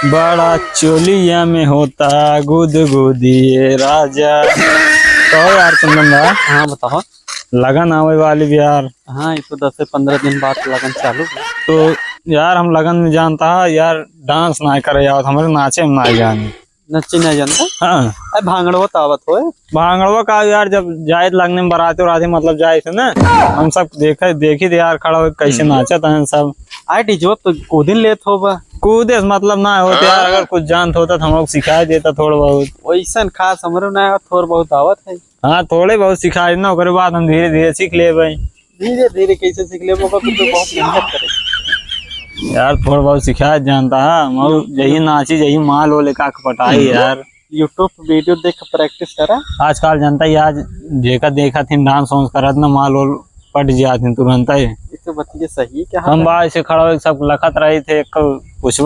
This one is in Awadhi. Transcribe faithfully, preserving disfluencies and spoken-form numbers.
बड़ा चोलिया में होता गुदगुदी ये राजा। कहो यार चंदन दा। हाँ, बताओ। लगन आवे वाली भी यार। हाँ, ये तो दस से पन्द्रह दिन बाद लगन चालू। तो यार, हम लगन में जानता है यार, डांस ना करे आवत, हमरे नाचे में ना जाने। नच्ची ना जानता? हाँ। अरे, भांगड़वा तो आवत होए। भांगड़वा का यार, जब जाए लगने में बराती उराती, मतलब जाए से ना, हम सब देखे, देखी थे यार, खड़ा होके कैसे हम्म। नाचत हैं सब। आए डीजे तो कूदिन लेत होबा। कूदे से मतलब ना होत यार, हाँ। अगर कुछ जानत होता तो हम लोग सिखाए देता थोड़ा बहुत। वैसन खास हमरो ना, थोड़ बहुत आवत है। हाँ, थोड़े बहुत सिखाए ना, ओकरे बाद हम धीरे धीरे सीख लेबे। धीरे धीरे कैसे सीख लेबे, ओकर कुछ बहुत मेहनत करे। यार, थोड़ा बहुत सिखाए जानता है, हम लोग यही नाची, यही माल हो लेकर पटाई यार। YouTube पे video देख के practice करा। आजकल जनता ही आज जेका देखा थी डांस वांस करत ना, माल वाल पट जात थी तुरंत ही। ये तो बतिया सही है, क्या हम बाहर से खड़ा होके सब लखत रहे थे, एक कुछ